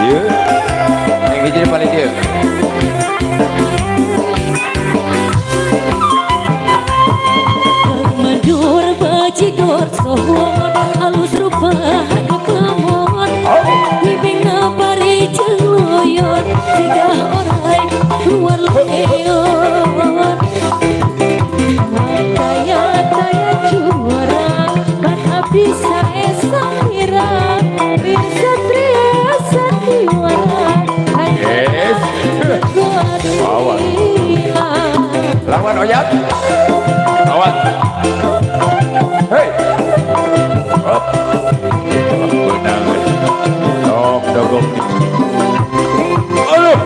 Ieu. Yang hiji di paling dieu. Mandur bajigor sohor halus rupa anu kemon ngibingna bari jeung loyon siga orai luar leon taya taya juara kan abdi sae samira bir satria sandiwara. Yes. Lawan. Lawan oyat. Lawan. Hei. Hop. Benang. Dog dogok. Aduh.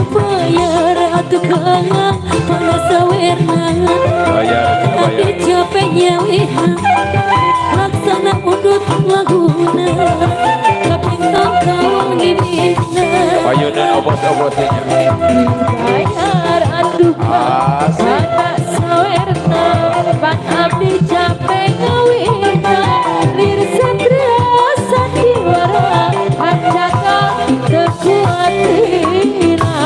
Bayar atuh kang panas sawerna. Bayar, Tapi bayar. Capek nyawina laksana undut laguna kapinton kawan ngibina. Payunan obos-obosnya. Bayar atuh kang Asik. panas sawerna pan abdi capek ngawina lir satria sandiwara ancaka teu kuat lila.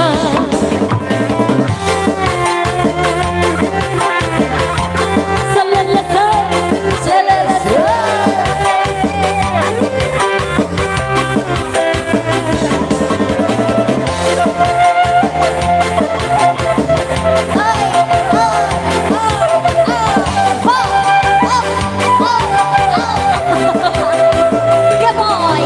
Salalasa, salalasa. Gemoy.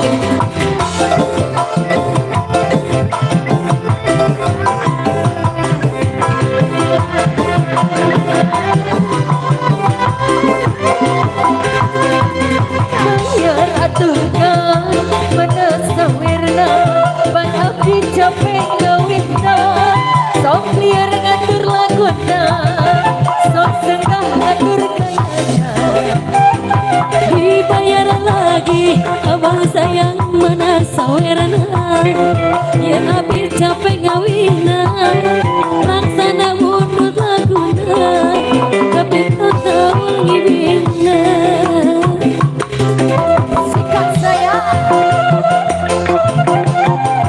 Bayar atuh kang mana sawirna pan abdi capek gawihna sok liar ngatur laguna sok senggah ngatur kayana dibayar lagi abang sayang mana sawerna ya abdi capek ngawina laksana mundur laguna tapi tetap ngibina. Sikat saya.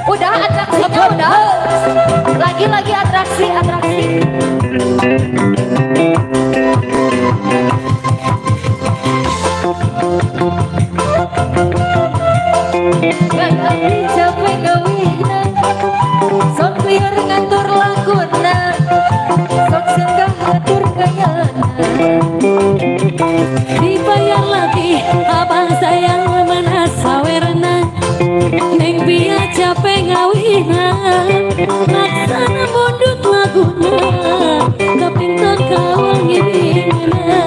Udah atraksinya udah. Lagi-lagi atraksi atraksi. Kan abdi capek gawihna sok liar ngatur laguna sok senggah ngatur gayana. Dibayar lagi abang sayang mana sawerna neng pia capek ngawina laksana mundut laguna kapinton kawal ngibina.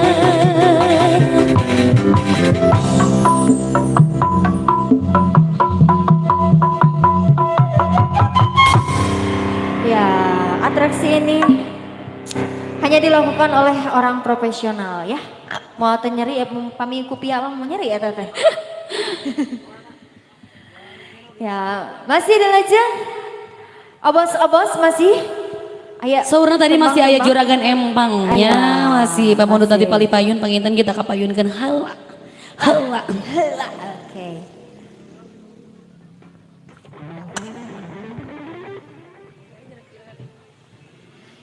Ya, atraksi ini hanya dilakukan oleh orang profesional ya. Mau teu nyeri ya pami ku pia mah mau nyeri ya teteh. Ya, masih ada aja. Obos-obos masih. Aya. Saurna tadi masih aya tembang-tembang. Juragan empang ya Aya, masih pamundut tadi masih. Pali payun panginten kita kapayunkeun heula heula. Heula, oke.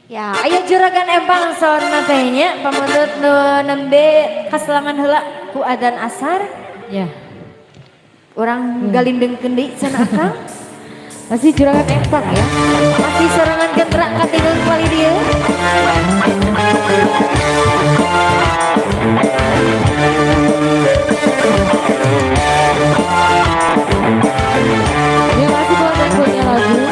Ya, aya juragan empang saurna teh nya pamundut nu nembe kaselangan heula ku adzan asar. Ya. Urang galindengkeun deui cenah akang. Masih juragan empang ya. Masih sorangan genterak katingal kali dieu. Ya masih buat punya lagu.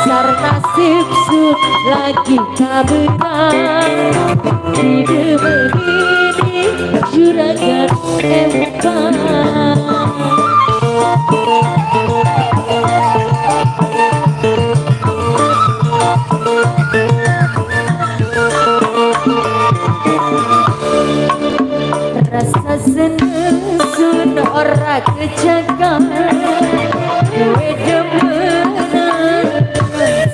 Dasar nasib sun lagi kaberan. Tidak begini juragan empang. Rasa seneng sun ora kejaga. Kowe demenan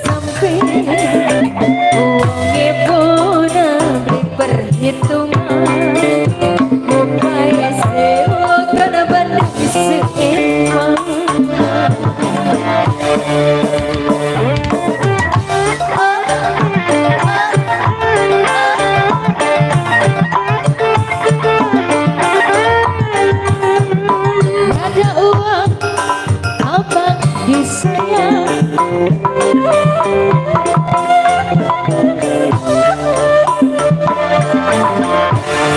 sampe wonge bona beli perhitungan. Upaya sewa kana banding seempang. Ada uang abang disayang.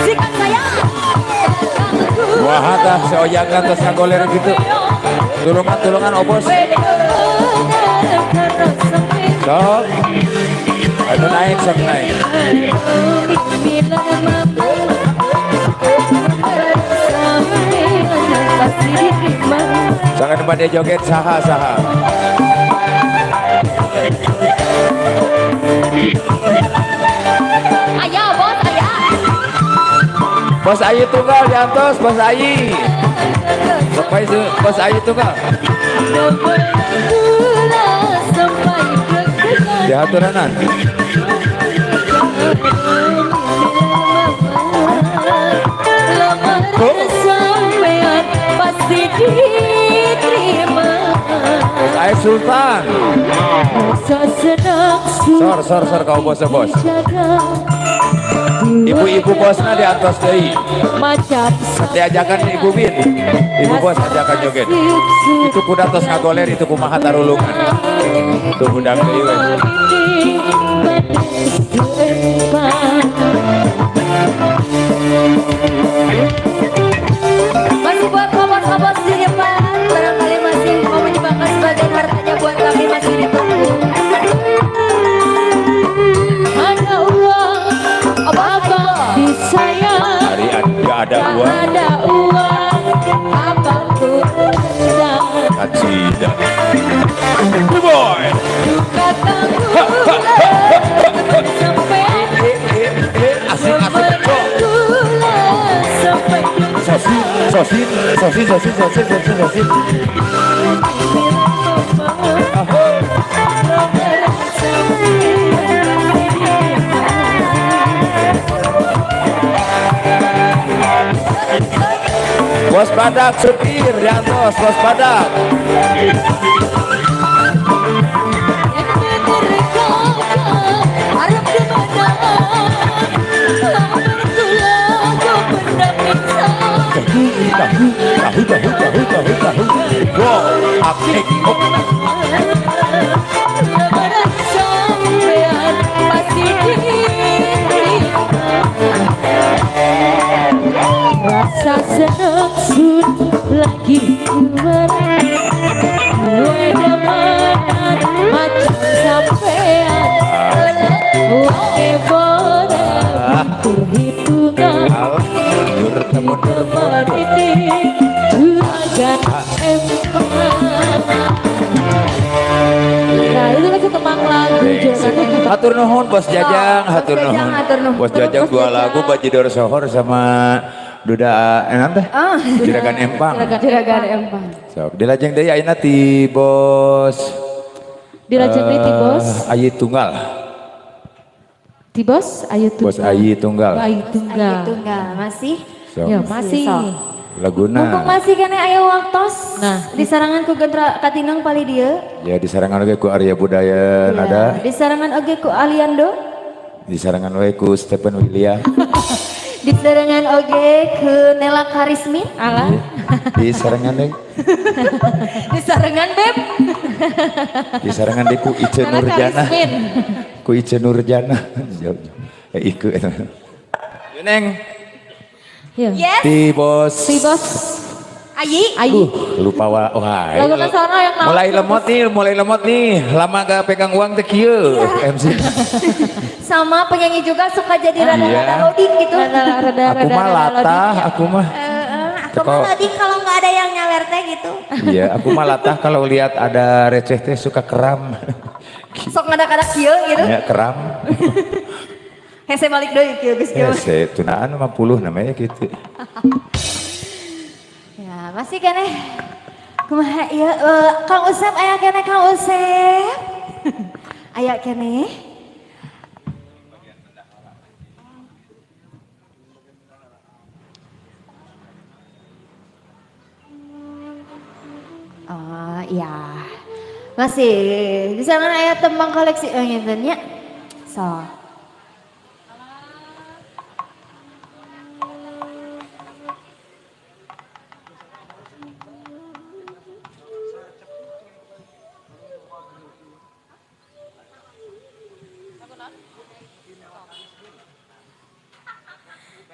Sikat sayang. Wah, tah si oyakan tos ngagoler gitu. Tulungan tulungan obos. Sok. Aduh naik sok naik. Jangan pada joget saha saha. Ayah bos ayah. Bos Ayi tunggal diantos Bos Ayi. Sampai Bos Ayi tunggal. Dihaturanan. Pasti diterima. Bos Ayi Sultan. Sor sor sor kau bos bos. Ibu-ibu bosna di atas deui. Macam Diajakan Ibu Bin. Ibu bos ajakan joget. Itu kuda tos ngagoler itu kumaha tarulungan. Tuh undang deui we. Masih buat obos-obos di depan. Barangkali masih mau menyumbangkan sebagian hartanya buat kami masih ditunggu. Ada uang abang disayang. Hari nggak ada uang. Ada uang abangku tendang. Kacida. Boy. Kataku sampai Asik asik. sampai Sosin sosin sosin sosin sosin sosin sosin. Bos badak supir diantos bos badak. Tahu tahu tahu tahu tahu tahu. Go up ek op. Rasa senang sun lagi marah. Gue macam sampean. Oke boleh perhitungan. Mundur mundur. Ini juragan empang. Nah itu lagu tembang lagu juragan empang. Hatur nuhun Bos Jajang, hatur nuhun. Bos Jajang dua lagu Bajidor Sohor sama Duda enak teh? Juragan Empang. Juragan Empang. Sok dilajeng deui ayeuna ti Bos. Dilajeng deui ti Bos Ayi Tunggal. Ti Bos Ayi Tunggal. Bos Ayi Tunggal. Ayi Tunggal. Ayi Tunggal masih. Sok. Ya masih. Laguna. Mumpung masih kena aya waktos. Nah, disarangan ku Gentra Katinong pali dieu. Ya disarangan oge ku Arya Budaya Nada. Disarangan oge ku Aliando. Disarangan oge ku Stephen William. Disarangan oge ku Nela Karismin. Alah. Disarangan deui. Disarangan Beb. Disarangan deui ku Ice Nurjana. Ku Ice Nurjana. Iku eta. Neng. Yes. Ti Bos. Ti Bos. Ayi. Ayi. Lupa wah. Lagu nasional yang mulai lemot nih, lama gak pegang uang teh kieu MC. Sama penyanyi juga suka jadi rada-rada loading gitu. Rada-rada Aku mah latah, aku mah. Aku mah loading kalau nggak ada yang nyawer teh gitu. Iya, aku mah latah kalau lihat ada receh teh suka keram. Sok ngadak-ngadak kieu gitu. Ya, keram. Hese balik deui kieu geus kieu. Hese tunaan 50 namanya gitu. Ya, masih keneh. Kumaha ieu Kang Usep aya keneh Kang Usep. Aya keneh. Oh iya. Masih di sana aya tembang koleksi ngenten nya. So.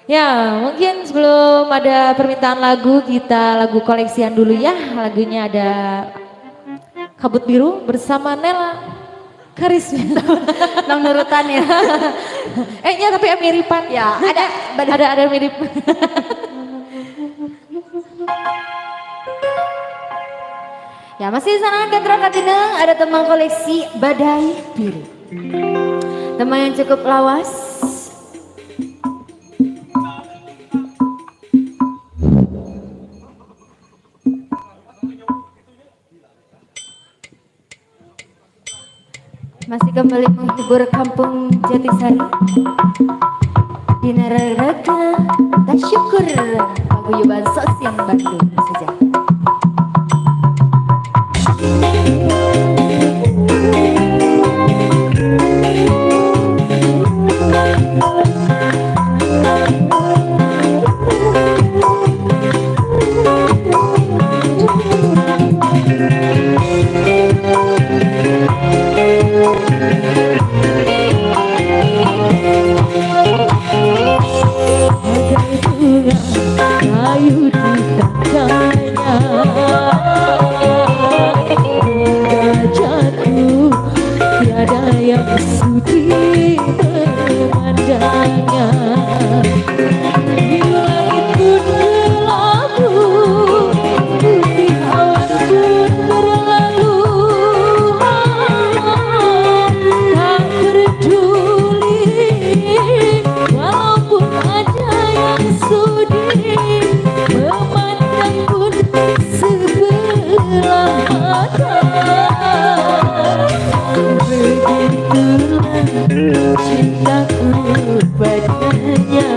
Ya, mungkin sebelum ada permintaan lagu, kita lagu koleksian dulu ya. Lagunya ada Kabut Biru bersama Nella Kharisma. Nang nurutan ya. Ya tapi miripan. Ya, ada mirip. Ya, masih di sana Gatra Katineng ada teman koleksi Badai Biru. Teman yang cukup lawas. Masih kembali menghibur kampung Jatisari. Dina reraga tasyukur paguyuban Sosial Bandung saja. Kayu di tangannya hingga jatuh tiada yang sudi memandangnya. Di langit pun kelabu, putih awan pun berlalu, tak peduli walaupun ada yang sudi memandang pun sebelah mata. Begitulah cintaku padanya,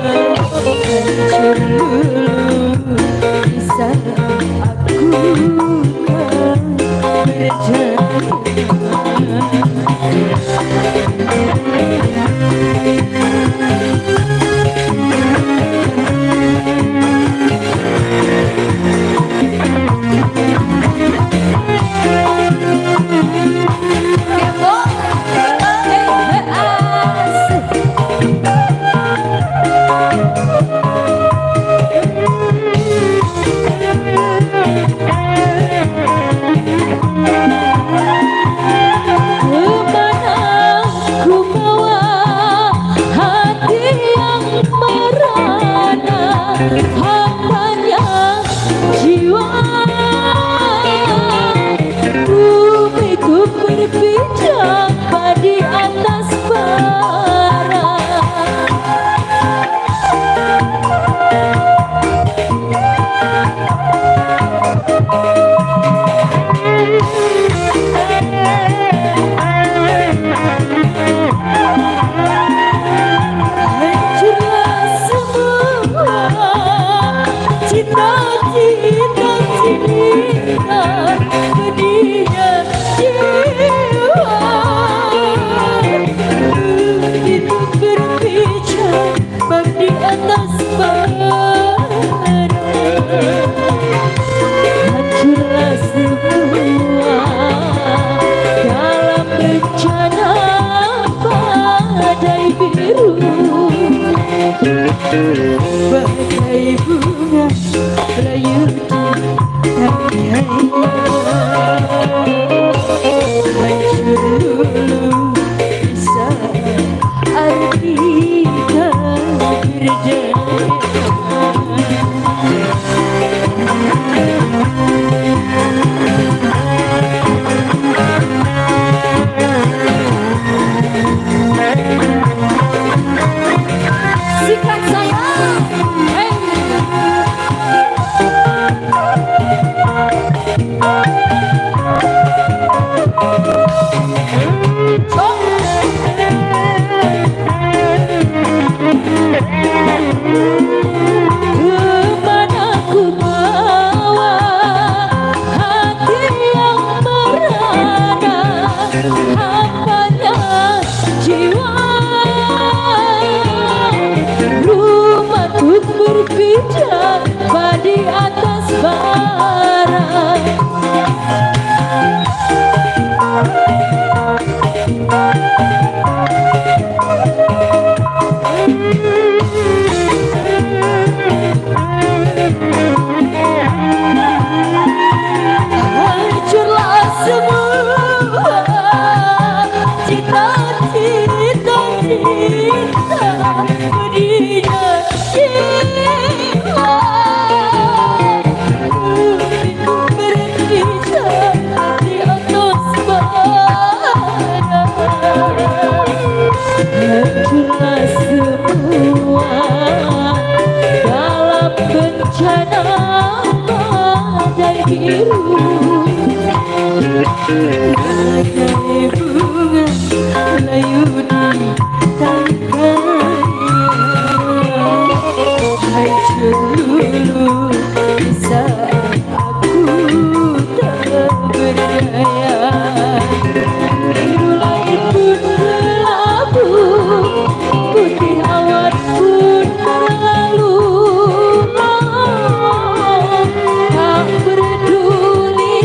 hancur luluh bisa aku tak percaya. Kemana ku bawa hati yang merana, hambanya jiwa. Bumi ku berpijak di atas bara. Hancurlah semua cita-cita cinta, pedihnya jiwa. Begitu berpijak bak di atas bara. Hancurlah semua dalam bencana badai biru. Badai bunga Wacana badai biru, bagai bunga layu di tangkainya. Hai celulu di saat aku tak berdaya, biru langit pun berlabu, putih awan pun berlalu. Tak peduli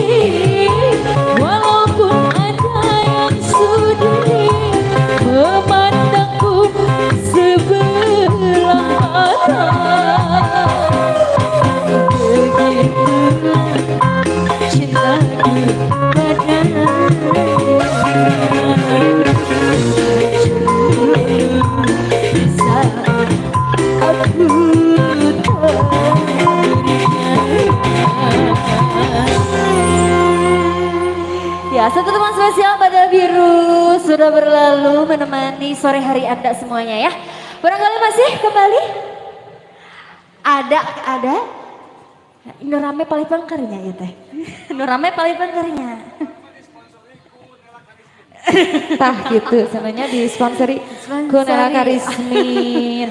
walaupun ada yang sudi memandangku sebelah mata. Begitulah cintaku padanya. Di saat aku tak berdaya. Ya, satu teman spesial pada biru sudah berlalu menemani sore hari Anda semuanya ya. Barangkali masih kembali? Ada. Nu rame paling pangkernya ya teh. Nu rame paling pangkernya. Tah gitu, sebenarnya disponsori ku Nela Karismin.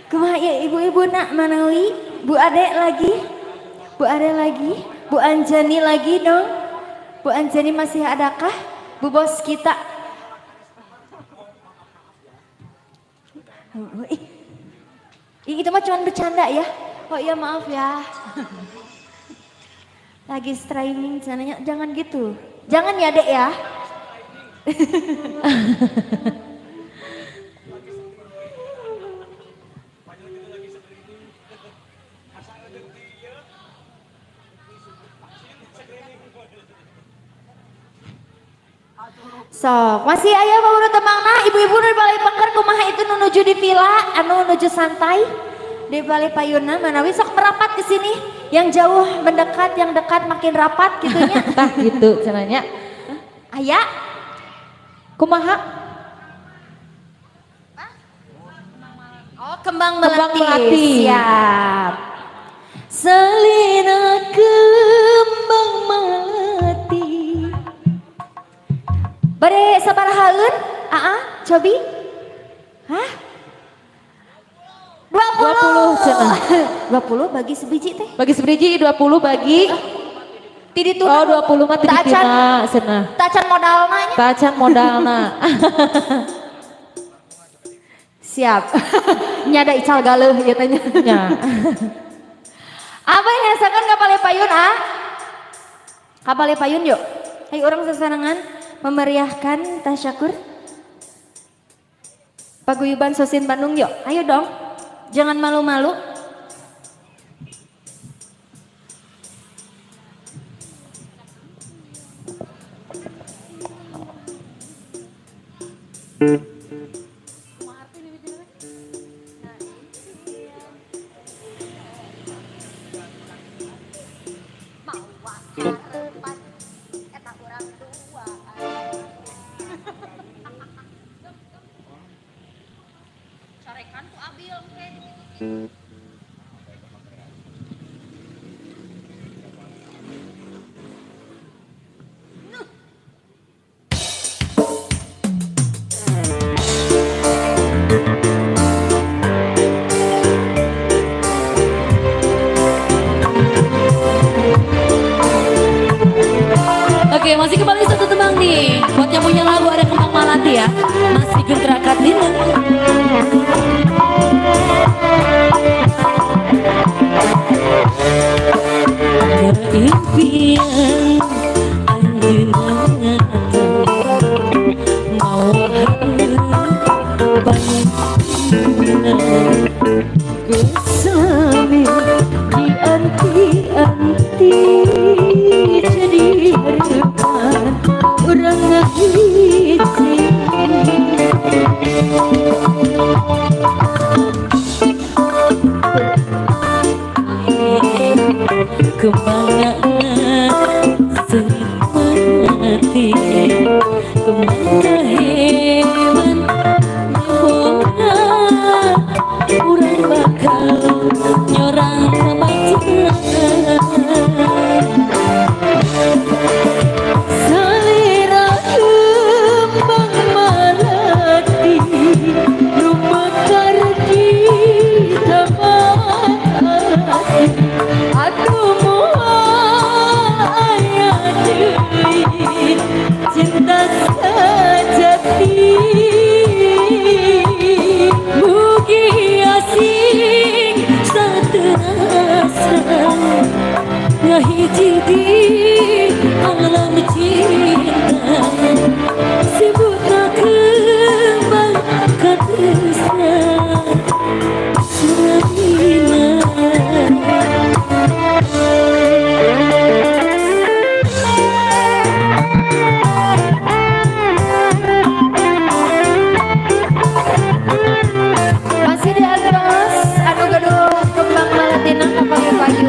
Kumaha ya ibu-ibu nak manawi, Bu Ade lagi, Bu Ade lagi, Bu Anjani lagi dong. Bu Anjani masih adakah? Bu bos kita. Ih, itu mah cuma bercanda ya. Oh iya maaf ya. Lagi streaming sananya, jangan gitu. Jangan ya dek ya. Sok, masih aya baru temangna ibu-ibu nu di balai pengker kumaha itu nu nuju di villa anu nuju santai di balai payuna manawi sok merapat ke sini, yang jauh mendekat, yang dekat makin rapat gitunya. Tah gitu cenanya. Aya kumaha? Oh, kembang melati. Kembang melati. Siap. Selina kembang melati. Bade sabaraha haeun? Aa, cobi? Hah? 20. 20 cenah. 20 bagi sebiji teh. Bagi sebiji 20 bagi Ti ditu. Oh, 20 mah ti Tacan. dituna cenah. Tacan modalna nya. Tacan modalna. Siap. Nyada ical galeuh ieu teh nya. Nya. Apa yang nyasakan ka Balai Payun, ah? Ka Balai Payun yuk. Ayo orang sesarengan memeriahkan tasyakur. Paguyuban Sosin Bandung yuk. Ayo dong. Jangan malu-malu. Oke, masih kembali satu tembang nih. Buat yang punya lagu ada Kembang Malati ya. Masih Gentrakan Lina. Ada impian anjeunna mau Gesami dianti-anti jadi harapan orang ngahiji. Kemana sengit mati, kemana hewan bunga, urang bakal nyorang. Cinta ngahiji di alam cinta sebutna kembang katresna salamina. Masih di atas anu gaduh kembang malatina ka payun.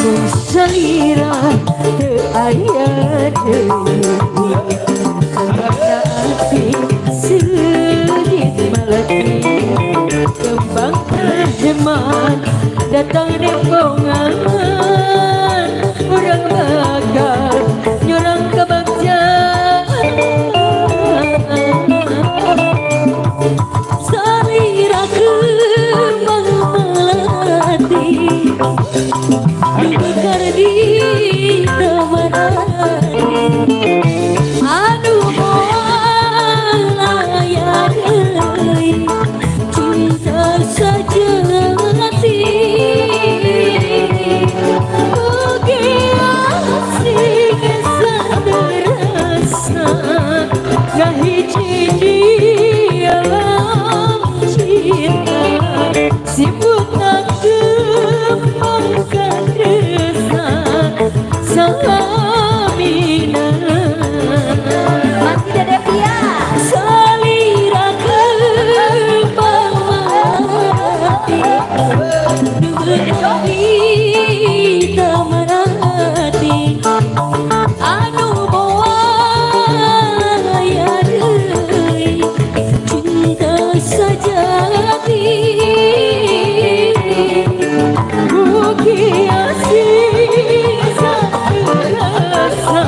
Mun salira teu aya deui sababna ati seungit malati kembang heman datang rombongan urang bakal nyorang kebagjaan salira kembang melati Dibekar di taman hati anu moal aya deui cinta sejati oge asing saderasa ngahiji di alam cinta sibutna kembang katresna salamina. Masih Dede Pia. Salira kembang melati nu di taman hati anu moal aya deui cinta sejati Mugi asing saterasa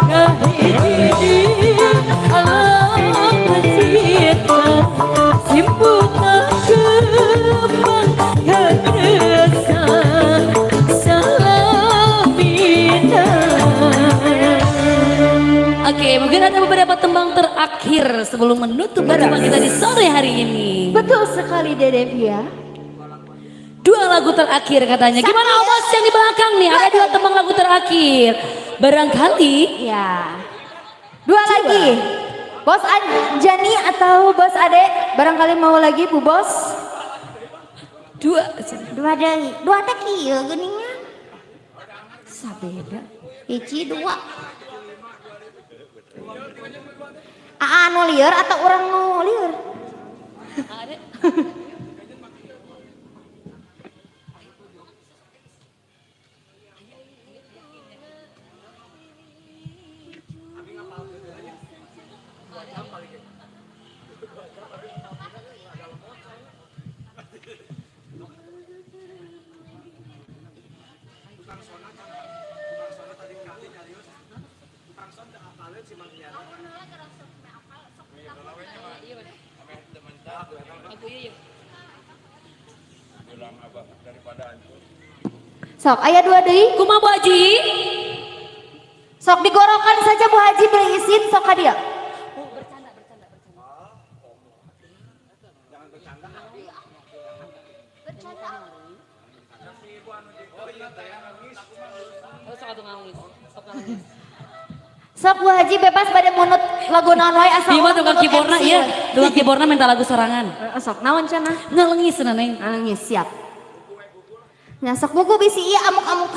ngahiji di alam cinta simputna kembang katresna salamina. Oke, mungkin ada beberapa tembang terakhir sebelum menutup pertemuan kita di sore hari ini. Betul sekali Dede Pia. Dua lagu terakhir katanya. Gimana Obos yang di belakang nih? Ada dua tembang lagu terakhir. Barangkali Ya. Dua lagi. Bos Anjani atau Bos Ade? Barangkali mau lagi Bu Bos? Dua. Dua deui. Dua teh kieu geuningnya. Sabeda. Hiji dua. Aa nu lieur atau urang nu lieur? Ade. Sok aya dua deui. Kumaha Bu Haji? Sok digorokan saja Bu Haji beri izin sok ka dieu. Bercanda, bercanda, bercanda. Oh, sok atuh nangis. Sok nangis. Sok Bu Haji bebas pada munut lagu naon wae asal Bima orang tukang munut keyboardna MC iya, we. Tukang keyboardna minta lagu sorangan. Heeh, sok naon cenah? Ngalengis cenah Neng. Nangis siap. Nya sok buku bisi ieu amuk-amuk.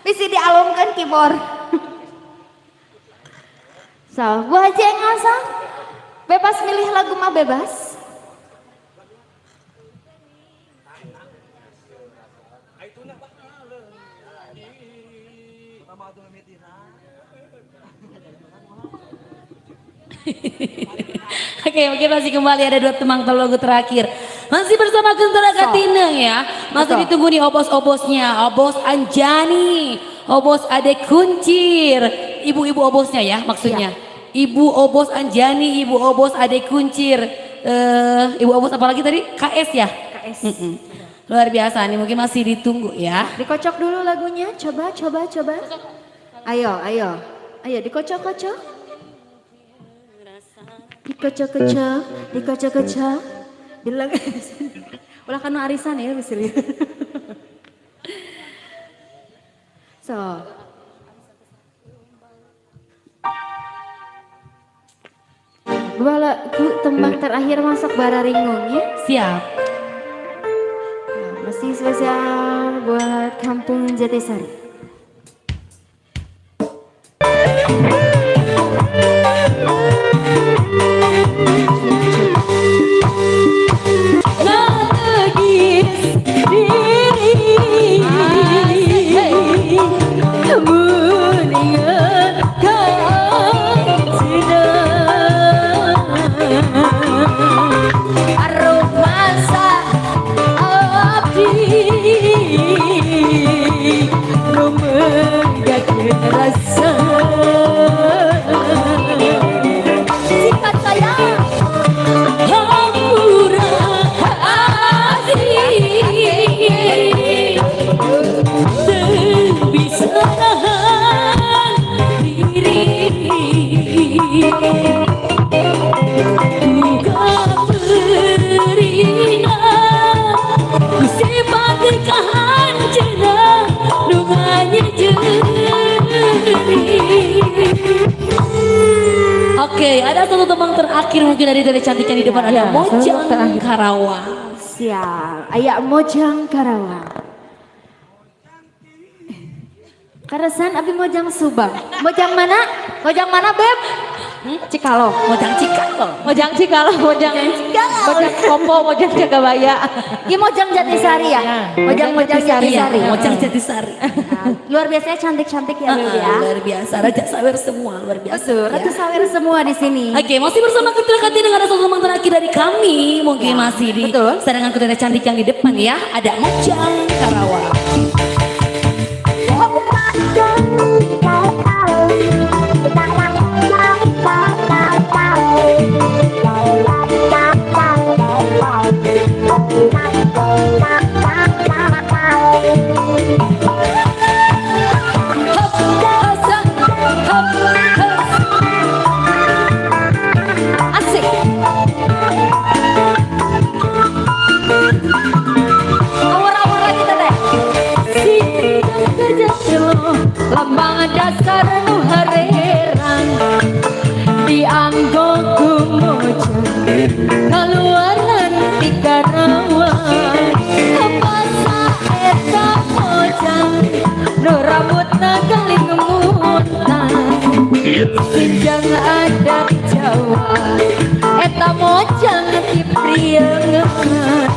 Bisi dialungkeun keyboard. So, Bu Haji enggal sok. Bebas milih lagu mah bebas. Oke, mungkin masih kembali ada dua tembang lagu terakhir. Masih bersama Gentera Katineng ya. Masih Betul. ditunggu nih obos-obosnya. Obos Anjani, obos Ade Kuncir. Ibu-ibu obosnya ya maksudnya. Ibu obos Anjani, ibu obos Ade Kuncir. Ibu obos apa lagi tadi? KS ya? KS. Luar biasa nih, mungkin masih ditunggu ya. Dikocok dulu lagunya, coba, coba, coba. Ayo, ayo. Ayo dikocok-kocok. Dikocok-kocok, dikocok-kocok. Bilang ulah kanu arisan ya bisa lihat. So. Dua lagu tembang terakhir masuk bararingung ya. Siap. Nah, masih spesial buat Kampung Jatisari. Oke, ada satu tembang terakhir mungkin dari dari cantiknya di depan ada Ya, Mojang terakhir. Karawang. Siap, ayak Mojang Karawang. Karesan abi Mojang Subang. Mojang mana? Mojang mana Beb? Cikalong. Mojang Cikalong. Mojang Cikalong, Mojang Cikalong. Mojang Kopo, Mojang Jagabaya. Ini Mojang Jatisari ya? Iya. Mojang Mojang Jatisari. Jatisari. Iya, Mojang Jatisari. Nah, luar biasanya cantik-cantik ya Beb ya. Luar biasa, Raja Sawer semua, luar biasa. Betul, ya. Ratu Sawer semua di sini. Oke, masih bersama Ketua Katineng ada satu tembang terakhir dari kami. Mungkin masih di betul. sarangan ketua cantik yang di depan ya. Ada Mojang Karawang. Asik. Awur-awur lagi teteh. Lambang dasar nu harerang dianggo kumojang kaluaran ti Karawang basa eta mojang nu rambutna kalingemutan sinjang adat Jawa eta mojang ti Priangan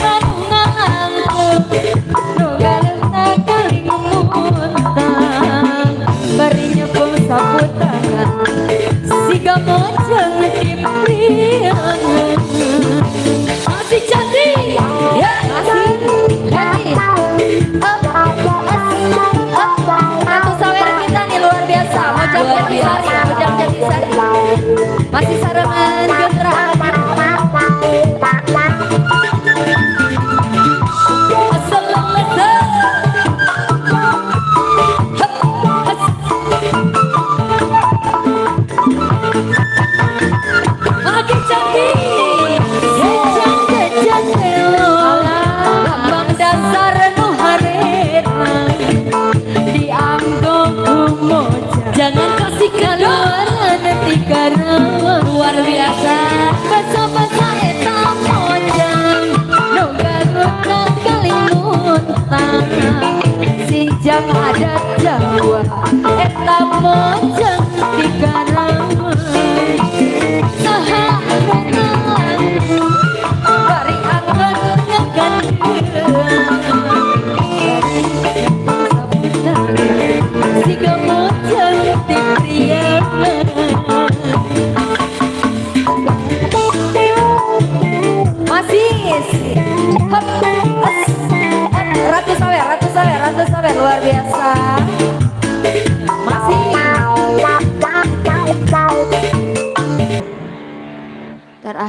anu ngangkung nu galeuna kalingemutan bari nyepeng sapu tangan siga mojang ti Priangan. Masih cantik. Ya. Asik. Cantik. Up, up, up. Ratu Sawer kita nih luar biasa. Mojang Luar Jatisari, biasa. Mojang Jatisari. Masih sarengan Gentra. Assalamualaikum. Hup, has. Makin cantik. Sejang kejatelo lambang dasar nu harerang dianggo kumojang Jangan kasih kedok. kaluaran ti Karawang Luar biasa. basa-basa eta mojang nu garutna kalimuntan sinjang adat Jawa eta mojang ti Karawang saha anu ngalangkung bari anggon ngagandeng siga mojang ti Priangan.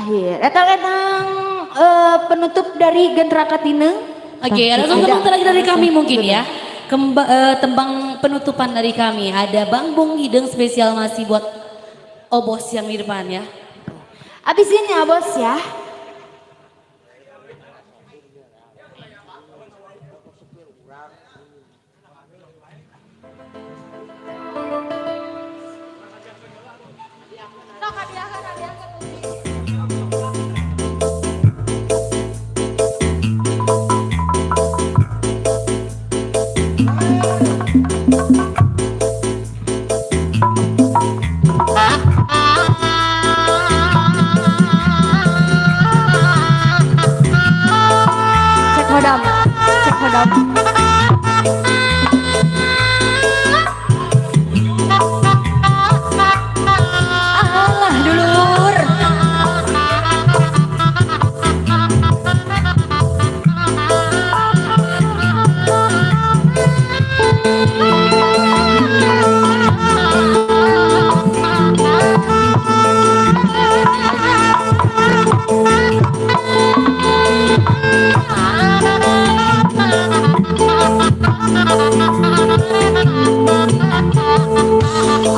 Terakhir. Etang-etang penutup dari Gentra Katineng. Oke, ada tembang terakhir dari kami mungkin ya. Tembang penutupan dari kami ada Bang Bung Hideng spesial masih buat Obos yang di depan ya. Abisin ya bos ya. Cek hodam, cek hodam. Alah dulur.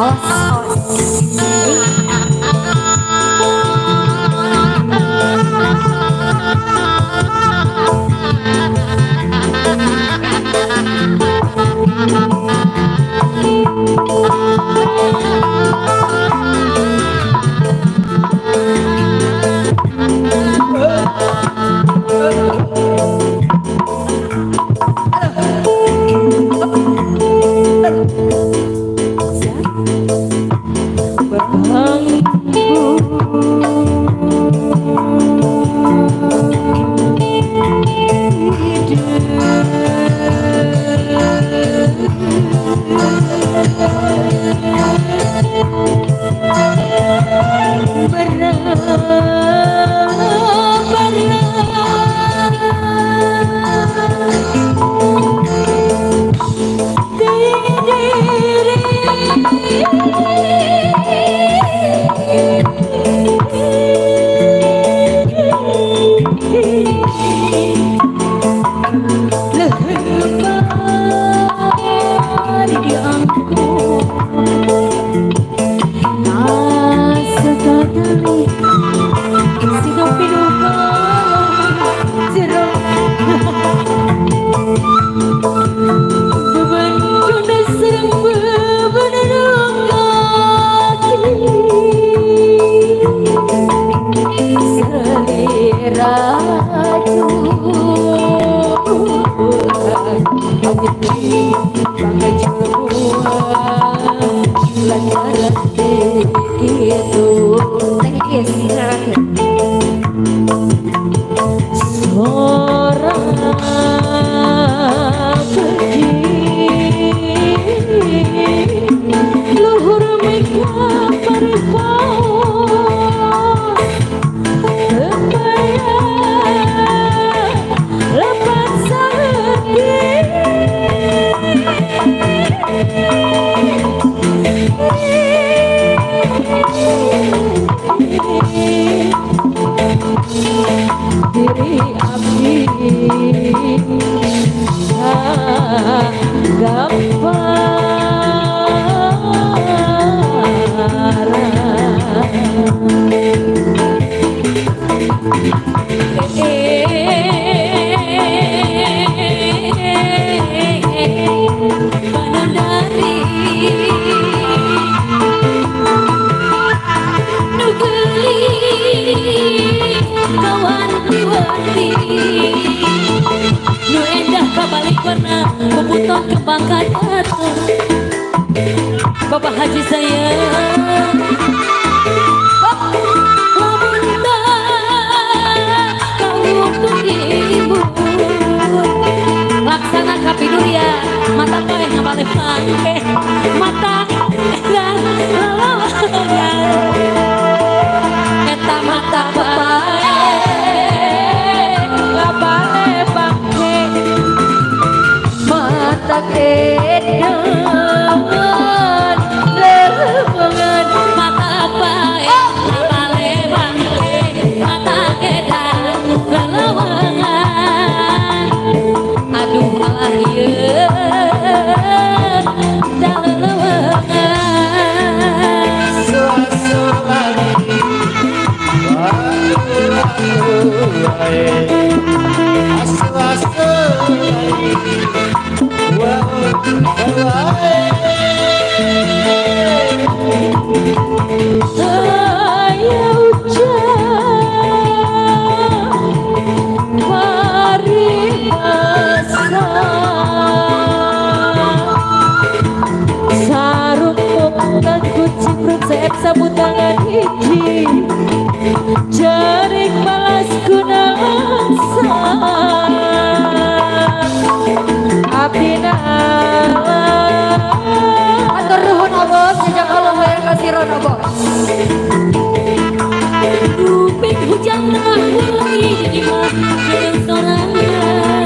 Awas, awas. Teh Is, terakhir. Luhur mega paripos Tepaya lepat sapi. Diri abdi Banandari nu geulis kawan diwanti nu endah kabalik warna puputon kembang kajatan Bapak Haji sayang lamun tak kau ibu laksana kapiduria mata poe ngabale pangke mata dan lalawangan eta mata pae ngabale pangke Mata edan leungeun mata pae ngabale pangke. Alah ieu daleuweungan Saya ucap paribasa sarung muktan kucing seep sapu tangan hiji jaring balas gunangsa abdi Atur nuhun Obos, jazakallah khairan kasiron Obos. Kuping hujan tengah wengi di imah keur sorangan.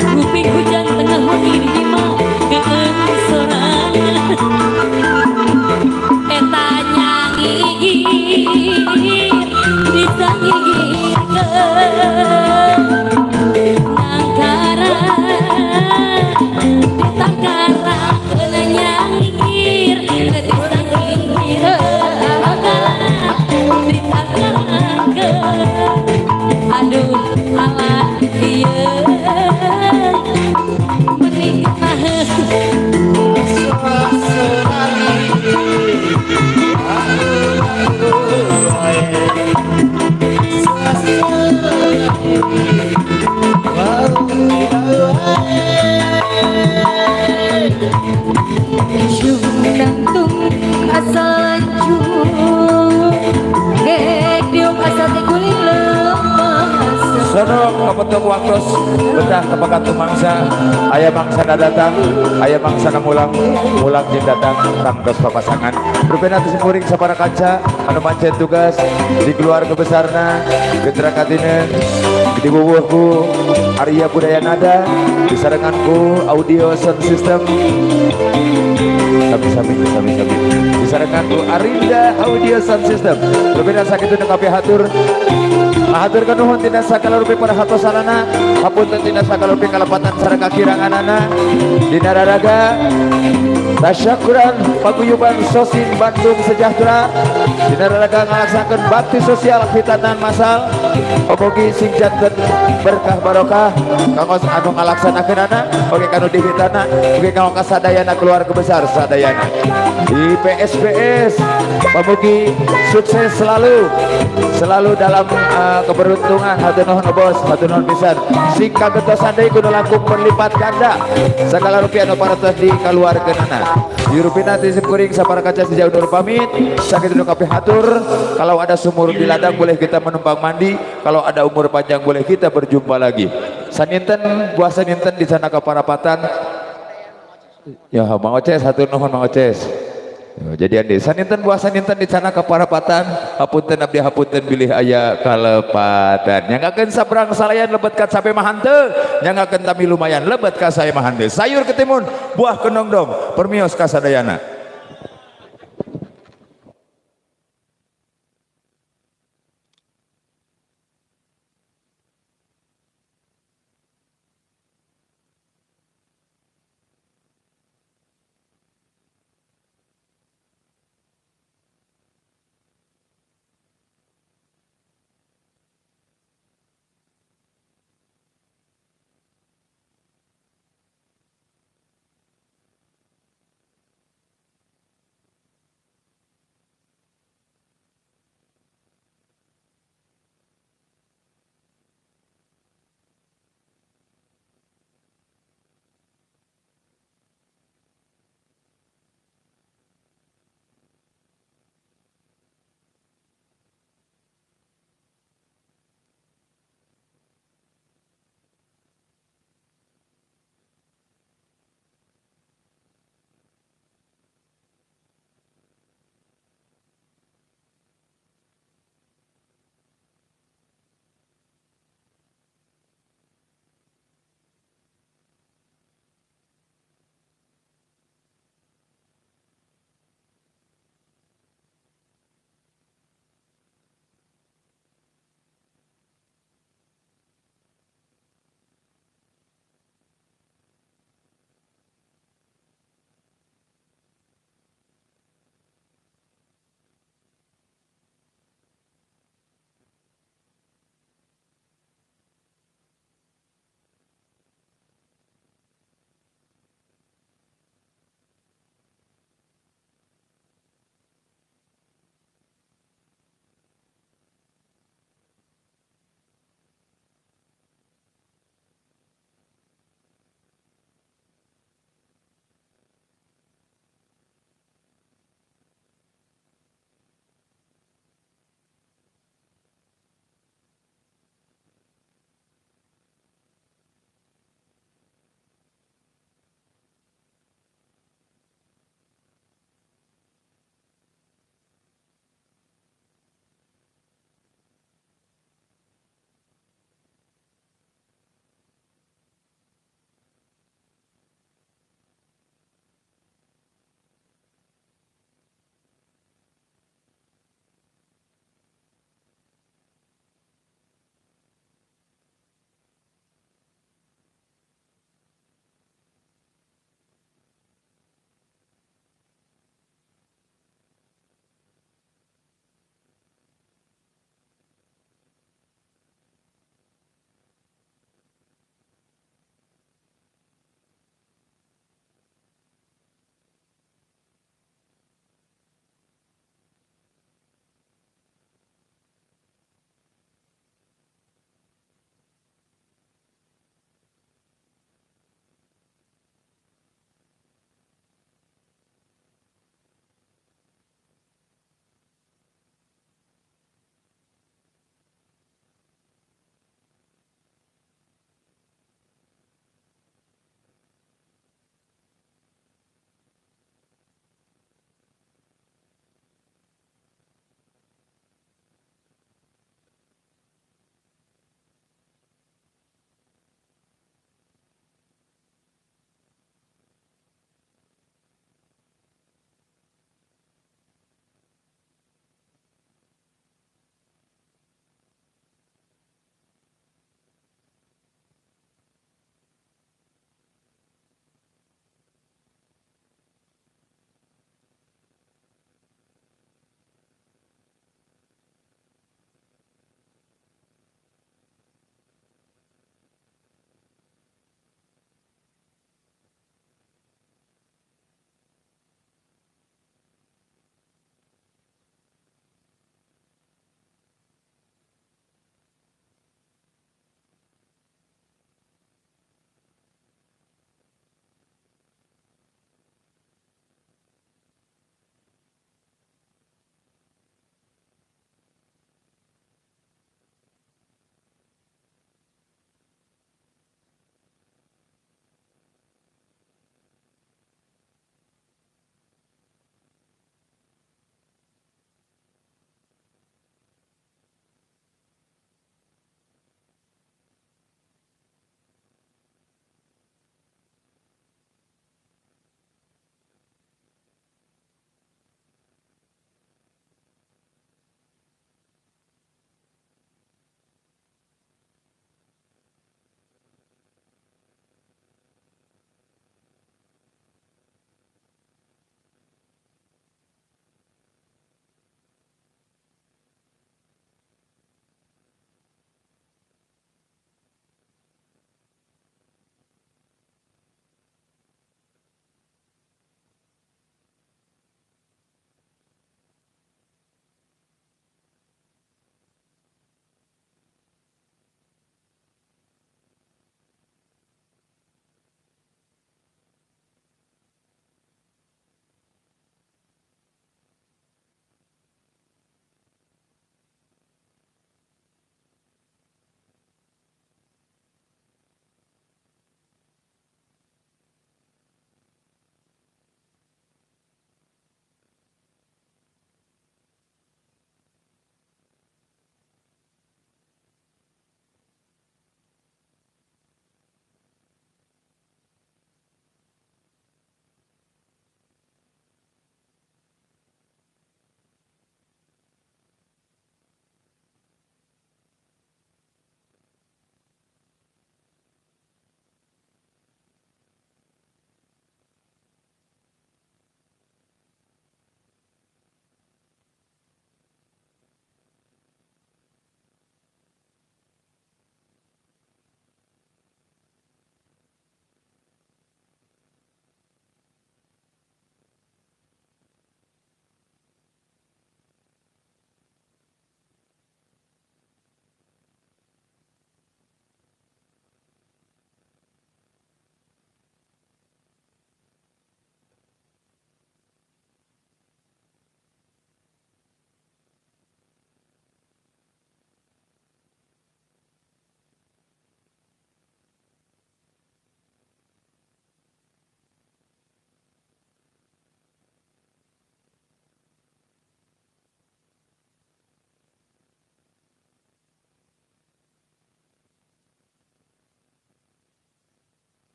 Kuping hujan tengah wengi di imah keur sorangan. Eta nyangigir disangigirkeun nangkara ditangkara keuna nyangigir disangigirkeun aduh alah ieu meni Nangtung asal lancung gek diuk asal tiguling lemah Sono kapetuk waktos betah kepekat mangsa aya mangsana datang aya mangsana mulang mulang jeung datang tangtos papasangan rupina teu simkuring sapara kaca anu mancen tugas di keluarga besarna Getra Katinen dibubuh ku Arya Budaya Nada disarengan ku audio sound system sami-sami sami-sami disarengan ku Arinda audio sound system rupina sakitu nu kabeh hatur ahaturkeun nuhun tina sagala rupi perhatosanana hapunten tina sagala rupi kalepatan sareng kakiranganana dina raraga tasyakuran paguyuban Sosin Bandung Sejahtera dina raraga ngalaksanakeun bakti sosial khitanan masal omogi sing janten berkah barokah kanggo anu ngalaksanakeunana oge kanu dihitana oge kanggo kasadayana keluarga besar sadayana di PSBS pamugi sukses selalu selalu dalam keberuntungan hatur nuhun bos hatur nuhun pisan sing kagetosan deui kudu langkung berlipat ganda sagala rupiah nu parantos dikaluarkeunana dirupina ti simkuring sapara kaca sejauh nur pamit sakitu nu kabeh hatur kalau ada sumur di ladang boleh kita menumpang mandi kalau ada umur panjang boleh kita berjumpa lagi saninten buah saninten di sana ke parapatan ya Mang Oces hatur nuhun Mang Oces jadi andi saninten buah saninten di sana ke parapatan hapunten abdi hapunten bilih aya kalepatan nyangakeun sabrang salayan lebet ka sape mah henteu nyangakeun tami lumayan lebet ka sae mah henteu sayur ketimun buah kenongdong permios ka sadayana.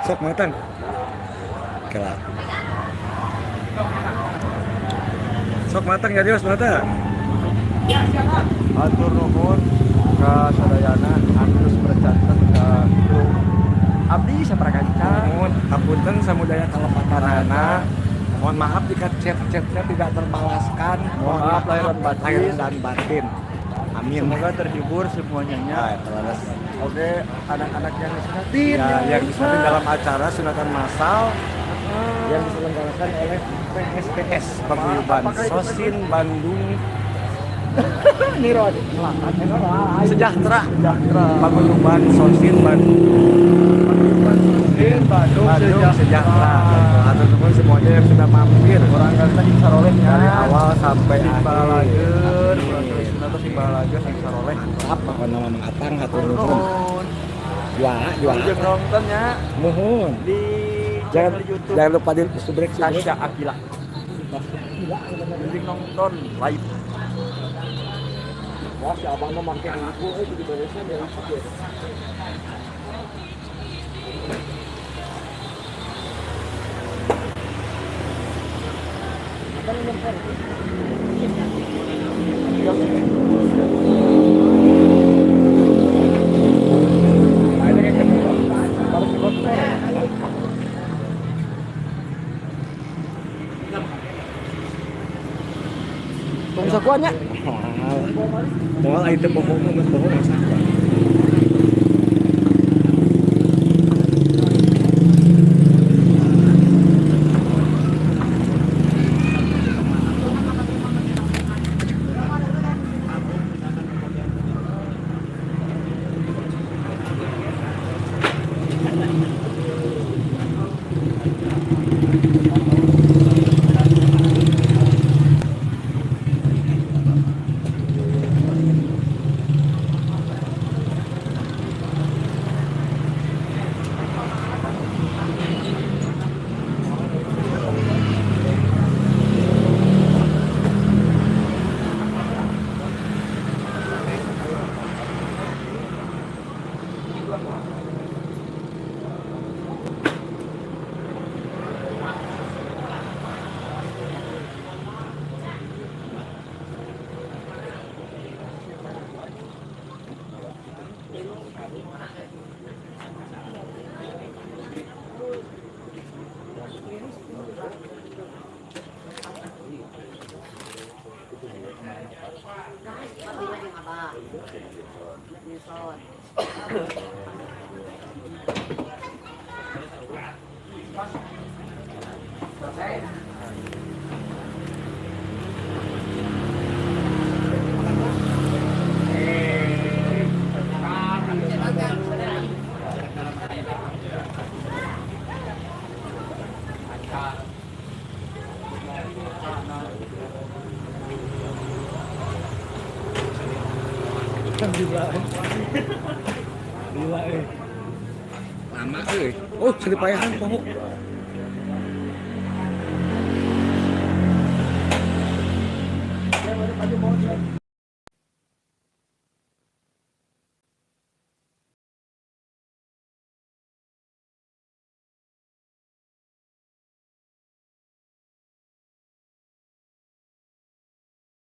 Sok matang. Kelak. Sok matang ya Dios mata. Atur nuhun ka sadayana anu percanten ka abdi saprakanca. Nuhun, hapunten samudaya kalepatanana. Mohon maaf jika chat-chatnya tidak terbalaskan. Mohon maaf lahir dan batin. Lahir dan batin. Amin. Semoga terhibur semuanya. Ah, terlalu. Oke, anak-anak yang disunati Ya, yang disunati dalam acara sunatan massal yang diselenggarakan oleh PSPS Paguyuban Sosin Bandung Sejahtera. Paguyuban Sosin Bandung Bandung, Bandung Sejahtera. Atau teman semuanya yang sudah mampir Orang kata sing saroleh dari awal sampai sing akhir. balager, urang kali sunat sing balager sing saroleh. Mantap, pokoknya nama Mang Atang hatur nuhun. Nuhun. Juara, juara. Jeung nontonnya Muhun. di Jangan channel YouTube jangan lupa di subrek subrek. Tasya Akila. Jadi nonton live. Wah, si abang mah make anakku euy di beresnya beres ya. Tong sakuannya. Moal aya teu poho mah geus poho masak. Gila eh. Lama euy. Oh, seni payahan poho.